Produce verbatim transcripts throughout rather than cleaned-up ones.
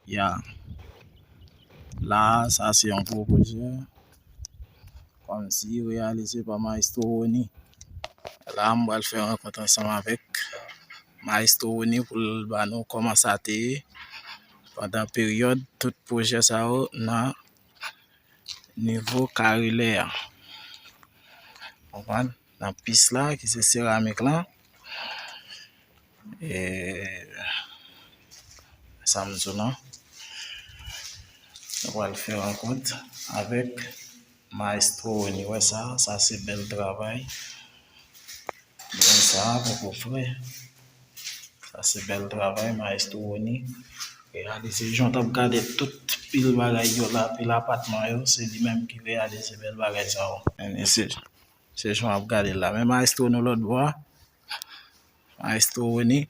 Ya. La, sa se yon gwo pwojè. Kòmsi reyalize pa Maestro Rony. La, m pral fè rankont ansanm avèk Maestro Rony pou l ba nou kòman sa te ye pandan peryòd tout pwojè sa yo nan nivo karilè a. Konprann? Nan pis la, ki se seramik la. E, sa m di w lan. Nou pral fè rankont avèk Maestro Rony. Wè sa, sa se bèl travay. Bèl sa, poko frè. Sa se bèl travay, Maestro Rony. Reyalize, jan w t ap gade tout pil bagay yo la, pil apatman yo, se li menm ki reyalize bèl bagay sa yo. Men se, se jan w ap gade l la. Men Maestro nou lòt bò a. Maestro Rony.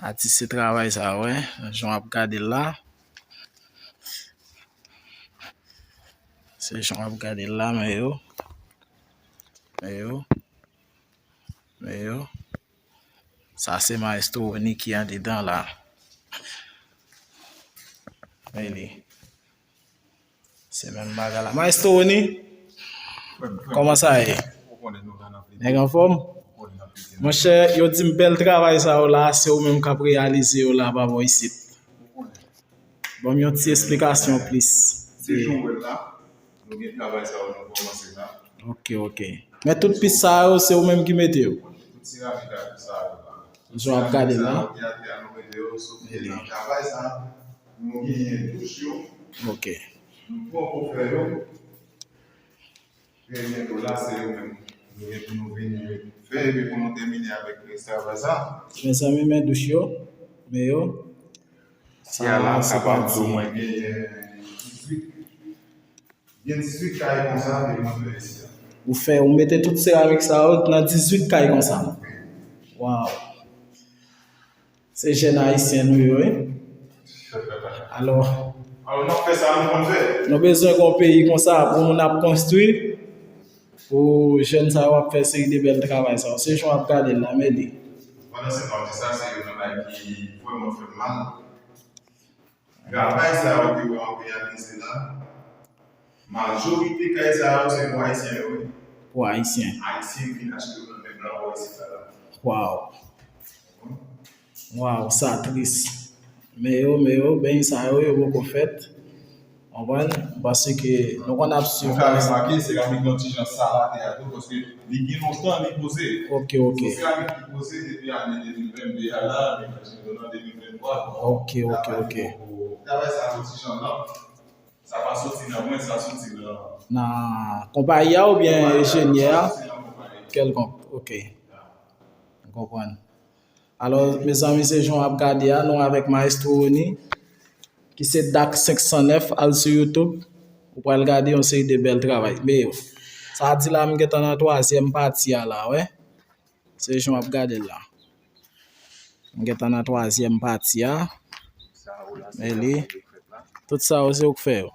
Atis se travay sa, wè. Jan w ap gade l la. Se jan w ap gade l la, men yo. Men yo. Men yo. Sa se Maestro Rony ki andedan la. Men li. Se menm bagay la. Maestro Rony, kòman sa ye? Nèg anfòm? Monchè, yo di m bèl travay sa yo la, se ou menm k ap reyalize yo la pa bò isit. Ban m yon ti esplikasyon plis. Se jan w wè l la, nou gen travay sa yo, nou kòmanse la. Ok, ok. Men tout pis sa yo, se ou menm ki mete yo? Tout seramik ak tout sa yo la. Jan w ap gade l la. Seramik sa yo ki atè a, nou mete yo, soti nan travay sa, nou genyen douch yo. Ok. Nou pwòp pou fè yo. Premye do la, se yo menm. Nou gen pou nou vini fè, epi pou nou tèmine avèk rès travay sa. Mezanmi, men douch yo, men yo. Sa, se pa ti. Mwen genyen dizuit. Gen dizuit kay konsa, epi mwen fè isi a. Ou fè, ou mete tout seramik sa yo nan dizuit kay konsa. Waw. Se jèn ayisyen nou yo, wi. Alò, alò, n ap fè sa nou konn fè. Nou bezwen gen yon peyi konsa pou moun ap konstwi, pou jèn sa yo ap fè seri de bèl travay sa yo. Se jan w ap gade l la, men li. Pandan se tan di sa, se youn nan bagay ki vrèman fè m mal. Travay sa yo ke w ap reyalize la, majorite kay sa yo se pou Ayisyen yo ye. Pou Ayisyen. Ayisyen vin achte yo nan men blan bò isit la. Waw. Waw, sa tris. Men yo, men yo, beny sa yo, yo poko fèt. Konprann? Paske nou konn ap swiv. Ou ka remake, seramik lan ti jan sal atè a tou, paske li gen lontan li poze. Ok, ok. Se yon seramik ki poze depi ane de mil venn de a la, men imajine w nan de mil venn twa. Ok, ok, ok. Travay sa yo ti jan lan. Sa pa soti nan mwen, sa soti nan. Nan konpayi a oubyen enjenyè a? Sa soti nan konpayi a. Kèlkonk, ok. M konprann. Alò, mezanmi, se jan w ap gade a, nou avèk Maestro Rony, ki se Dak senk san nèf, al sou YouTube, ou pral gade yon seri de bèl travay. Men yo, sa di la, m gentan nan twazyèm pati a la, wè. Se jan w ap gade l la. M gentan nan twazyèm pati a. Men li, tout sa yo, se ou k fè yo.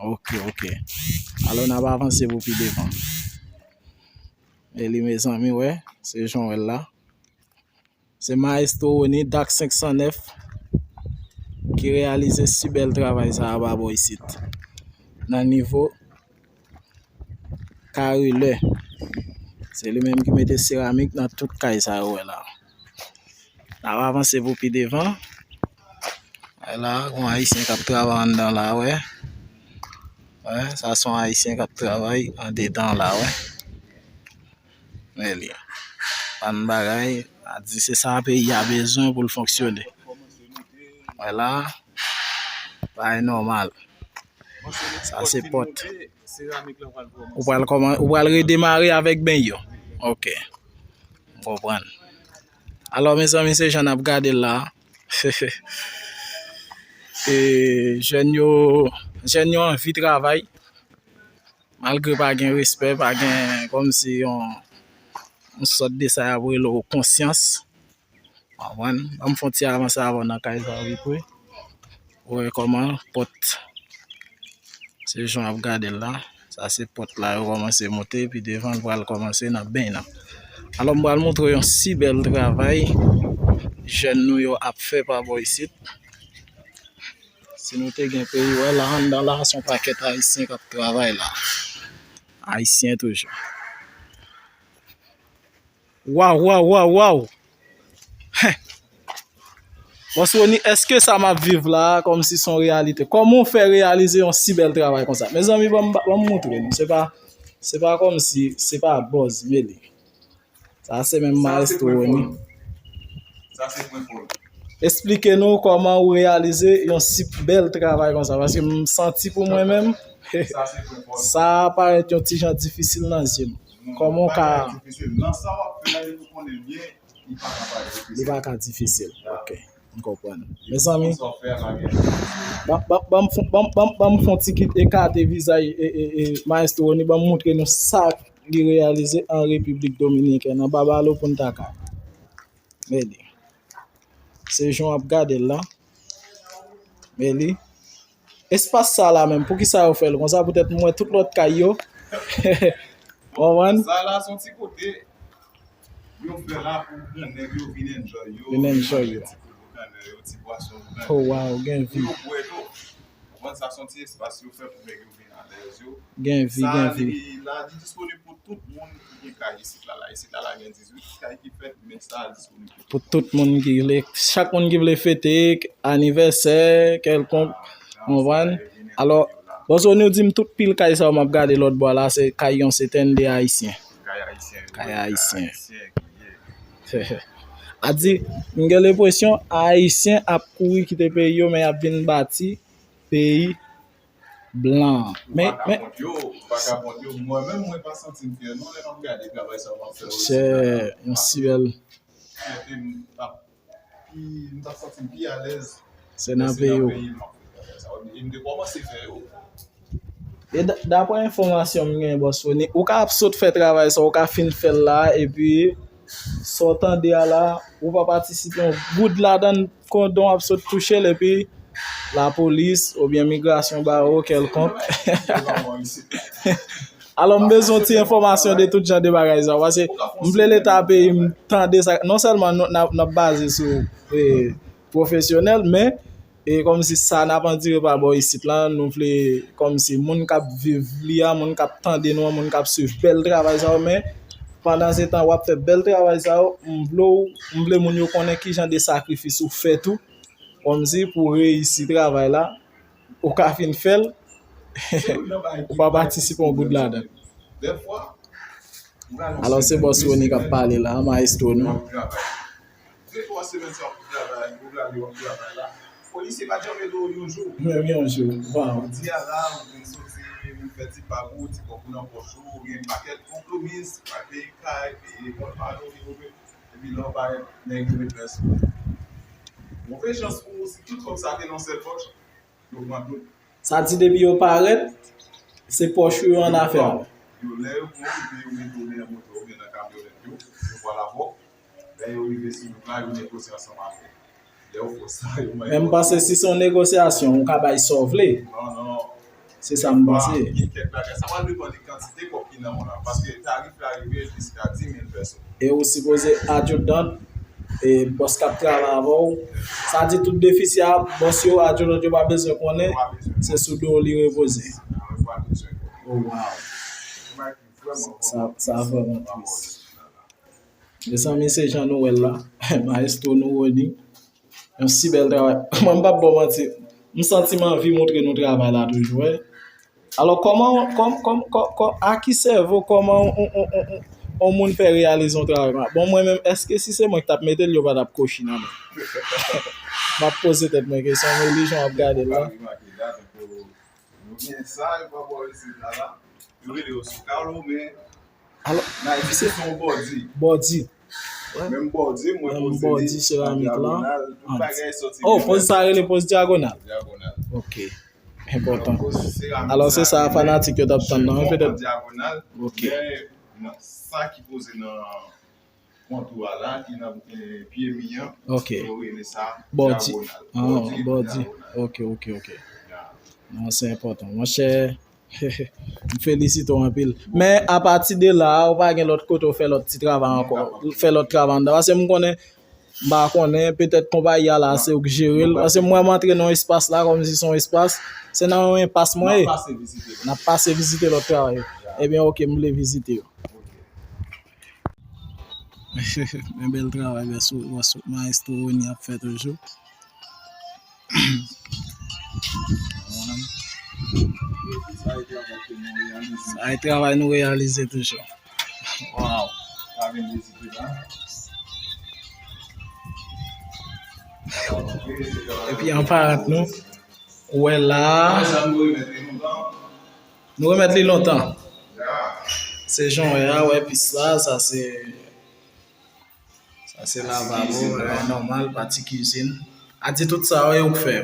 Ok, ok. Alò, n ap avanse pou pi devan. Men li, mezanmi, wè, se jan w wè l la. Se Maestro Rony, Dak senk san nèf, ki reyalize si bèl travay sa a pa bò isit. Nan nivo karilè. Se li menm ki mete seramik nan tout kay sa yo wè la. N ap avanse pou pi devan. Wè la, gon Ayisyen k ap travay anndan la, wè. Wè, sa se yon Ayisyen k ap travay andedan la, wè. Men li. Bann bagay, a di se sa peyi a bezwen pou l fonksyone. Wè la, bagay nòmal. Sa se pòt. Ou pral kòman-, ou pral redemare avèk beny yo. Ok. M konprann. Alò, mezanmi, se jan n ap gade l la. E, jèn yo, jèn yo anvi travay. Malgre pa gen respè, pa gen kòmsi yon, yon sòt de sa y ap rele w konsyans. Konprann? Ban m fè yon ti avanse avè w nan kay sa wi pou w wè kòman pòt. Se jan w ap gade l la. Sa se pòt la yo kòmanse monte, epi devan l pral kòmanse nan beny nan. Alò, m pral montre w yon si bèl travay jèn nou yo ap fè pa bò isit. Si nou te gen peyi, wè la anndan la, se yon pakèt Ayisyen k ap travay la. Ayisyen toujou. Waw, waw, waw, waw! Bòs Rony, èske sa m ap viv la a kòmsi se yon reyalite? Kòman w fè reyalize yon si bèl travay konsa? Mezanmi, ban m, ban m moutre nou. Se pa, se pa kòmsi, se pa bòz, men li. Sa se menm Maestro Rony. Sa se pwen fò l. Esplike nou kòman ou reyalize yon si bèl travay konsa, paske m santi pou mwen menm, sa parèt yon ti jan difisil nan zye m. Kòman w ka... Difisil. Nan sa w ap fè a, ou konnen byen, li pa ka parèt difisil. Li pa ka difisil. Ok. M konprann. Mezanmi, ban, ban, ban m fon, ban, ban, ban m fon ti kit ekate vizaj e, e, e, Maestro Rony, ban m moutre nou sa li reyalize an Repiblik Dominikèn, anba Balo Punta Cana. Men li. Se jan w ap gade l la. Men li. Espas sa la menm, poukisa yo fè l konsa? Poutèt m wè tout lòt kay yo. Konprann? Sa la se yon ti kote yo fè la pou gran nèg yo vin enjoy yo. Vin enjoy yo. Ti kout boukannè yo, ti pwason boukannè yo. Oh, wow, gen vi. Pou yo bwè dlo. Konprann, sa se yon ti espas yo fè pou nèg yo vin alèz yo. Gen vi, gen vi. Sa li la, li disponib pou tout moun ki gen kay isit la, la. Isit la, la gen dizuit kay ki fèt, men sa disponib pou tout moun ki vle, chak moun ki vle fete anivèsè kèlkonk, konprann? Alò, bòs Rony di m tout pil kay sa yo m ap gade lòt bò la, se kay yon sèten de Ayisyen. Kay Ayisyen. Kay Ayisyen. A di, m gen lenpresyon Ayisyen ap kouri kite peyi yo, men y ap vin bati peyi blan. Men, men, ou pa ka kont yo, ou pa ka kont yo. Mwen menm, mwen pa santi m fyè non lè m ap gade travay sa yo m ap fè yo isit la. Chè, yon si bèl. Fyète m ap pi, m t ap santi m pi alèz lè se nan peyi m ap fè travay sa yo. E m te kòmanse fè yo. E da-, daprè enfòmasyon m gen, bòs Rony, ou ka ap sot fè travay sa, ou ka fin fè l la, epi sa w tande a la, ou pa patisipe yon goud ladan l, kondon ap sot touche l, epi lapolis oubyen migrasyon ba ou kèlkonk. Alò, m bezwen yon ti enfòmasyon de tout jan de bagay sa yo, paske m vle Leta peyi m tande sa. Non sèlman nou, n ap, n ap baze sou, e, pwofesyonèl, men e kòmsi sa n ap andire pa bò isit la, nou vle kòmsi moun k ap viv li a, moun k ap tande nou an, moun k ap swiv bèl travay sa yo, men pandan se tan w ap fè bèl travay sa yo, m vle w, m vle moun yo konnen ki jan de sakrifis ou fè tou, kòmsi pou reyisi travay la, ou ka fin fè l, ou pa patisipe yon goud ladan. Alò, se bòs Rony k ap pale la, maestro nou. De twa semèn sa w ap travay, w ap travay, w ap travay la. Polisye pa janm ede w yon jou. Menm yon jou. Wow. Jodi a la, ou vin soti, vin fè ti bag ou, ti kòb ou nan pòch ou, ou gen pakèt konpwomi, pa peye kay, peye pòt pa nou, epi lè w parèt, nèg yo met men sou ou. Move chans pou ou, si tout kòb sa te nan sèl pòch, yo pran tout. Sa di depi yo parèt, se pòch ou yo an afè a. Yo, lè yo pran w, epi yo mete w nan moto oubyen nan kamyonèt yo, yo pral avè w. Lè yo rive sou wout la, yo negosye ansanm avè w. Lè yo fè w sa, yo mande w. Men m panse si se yon negosyasyon, ou ka bay sa w vle. Non, non. Se sa m panse. Gen kèk bagay, sa pral depann de kantite kòb ki nan men w la. Paske tarif la rive jiska di mil pèso. E ou sipoze adjudant, e bòs k ap travay avè w. Sa di tout defisi a, bòs yo, adjudant yo pa bezwen konnen, se sou do w li repoze. Oh, wow. Sa, sa vrèman tris. Mezanmi, se jan nou wè l la. Maestro nou Rony. Yon si bèl travay. Mwen, m p ap ba w manti. M santi m anvi montre nou travay la toujou, wi. Alò, kòman, kòm, kòm, kòm, kòm, a ki sèvo, kòman on, on, on, on, on moun fè reyalize yon travay konsa? Bon, mwen menm, èske si se mwen ki t ap mete l, yo pa t ap kochi nan men m? M ap poze tèt mwen kesyon, men li jan w ap gade l la. Nou gen sa, yo pa bò isit la, la. Yo rele yo sou kalo, men Alò, Nike se yon bòdi. Bòdi. Menm bòdi, mwen poze li nan dyagonal, tout bagay soti. Oh, poz sa rele poz dyagonal. Dyagonal. Ok. Enpòtan. Alò, se sa fanatik yo t ap tann nan, petèt. Dyagonal. Ok. Men nan sa ki poze nan kontou a la, ki nan, eh, pye mi an, ok, yo rele sa dyagonal. Bòdi. Ah, bòdi. Ok, ok, ok. Non, se enpòtan. Monchè, m felisite w anpil. Men apati de la a, ou pa gen lòt kote w fè lòt ti travay ankò. Fè lòt travay anndan. Paske m konnen M pa konnen, petèt konpayi a la, se yo k jere l. Paske m wè m antre nan yon espas la, kòmsi se yon espas. Se nan yon enpas mwen ye. N ap pase vizite lòt travay yo. Ebyen, oke, m vle vizite yo. Men bèl travay, bèl sou, bèl sou, Maestro Rony ap fè toujou. Sa e travay nou reyalize toujou. Wow. Epi an parant nou, ou wè la. Nou remèt li lontan. Se jan w wè a, wè pis la, sa se, sa se lavabo, bagay nòmal, pati kizin. A di tout sa, wè, yo k fè.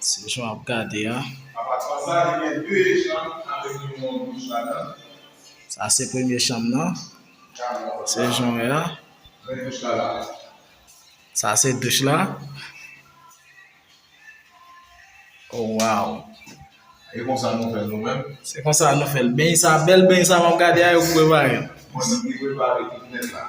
Se jan w ap gade a. Sa se premye chanm nan. Se jan w wè a. Sa se douch la. Oh, wow. E konsa nou fè l nou menm. Se konsa nou fè l. Beny sa, bèl beny sa m ap gade a, yo prepare. Mwen menm ki prepare tout nèt la.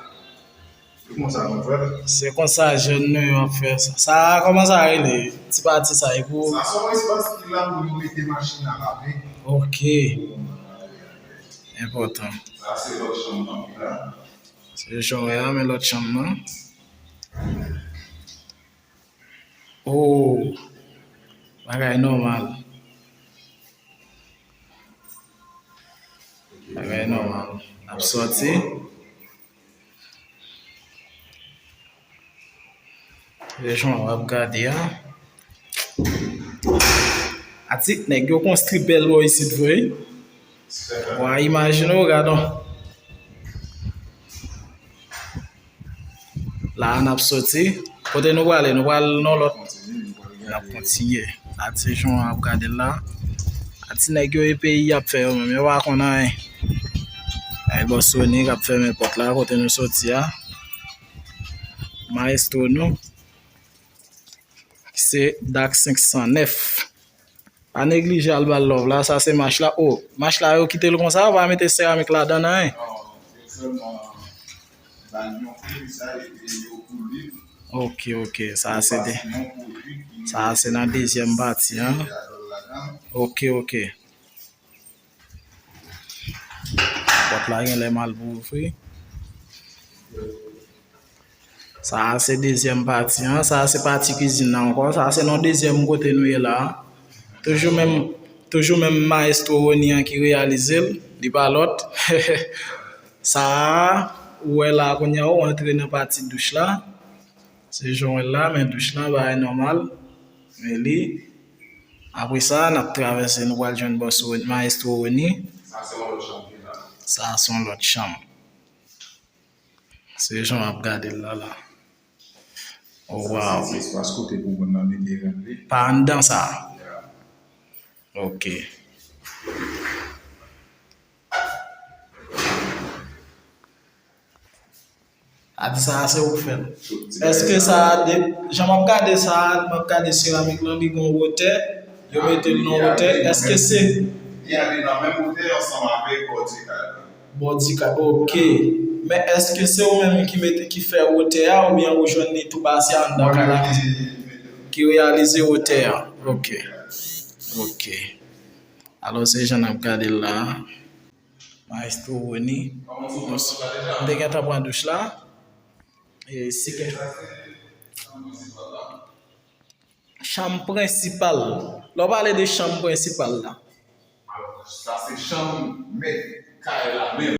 E konsa nou fè l. Se konsa jèn nou yo ap fè sa. Sa, kòman sa rele? Ti pati sa, e pou... Sa se yon espas ki la pou yo mete machin a lave. Ok. Enpòtan. Sa se lòt chanm nan ki la. Se jan w wè a, men lòt chanm nan. Oh, bagay nòmal. Bagay nòmal. N ap sòti. Rejon w ap gade a. Ati, nèg yo konstwi bèl bò isit vre. Wa, imajine w, gadon. La a n ap soti. Kote nou prale? Nou pral nan lòt. N ap kontinye. Ati, jan w ap gade l la. Ati, nèg yo e peyi y ap fè yo menm. Yo pa konn anyen. Ay, bòs Rony k ap fèmen pòt la, kote nou soti a. Maestro nou. Ki se Dak senk san nèf. Pa neglije al ba l love la. Sa se mach la. Oh, mach la yo kite l konsa, yo pa mete seramik ladan nan, hein? Ok, ok. Sa se de, sa se nan dezyèm pati an. Ok, ok. Pòt la genlè mal pou ouvri. Sa a se dezyèm pati an. Sa a se pati kizin nan ankò. Sa a se nan dezyèm kote nou ye la a. Toujou menm, toujou menm Maestro Rony an ki reyalize l. Li pa lòt. Sa a, ou wè la kounye a, ou antre nan pati douch la. Se jan w wè l la, men douch la, bagay nòmal. Men li, apre sa, n ap travèse, nou pral jwenn bòs Rony, Maestro Rony. Sa se yon lòt chanm ki la. Sa se yon lòt chanm. Se jan w ap gade l la, la. Oh, wow. Se espas kote pou moun nan mete rad li. Pa anndan sa. Ok. A di sa a se ou k fè l. Èske sa a de, jan m ap gade sa a, m ap gade seramik lan, li gon wotè, yo mete l nan wotè. Èske se... Li ale nan menm wotè ansanm avèk bò di kay la. Bò di kay, ok. Men èske se ou menm ki mete, ki fè wotè a, oubyen ou jwenn li tou ba, se anndan kay la ki reyalize wotè a? Ok. Ok. Alò, se jan n ap gade l la a. Maestro Rony. M te gentan pran douch la. E si gen chanm prensipal. Lè w pale de chanm prensipal la. Sa se chanm mèt kay la menm.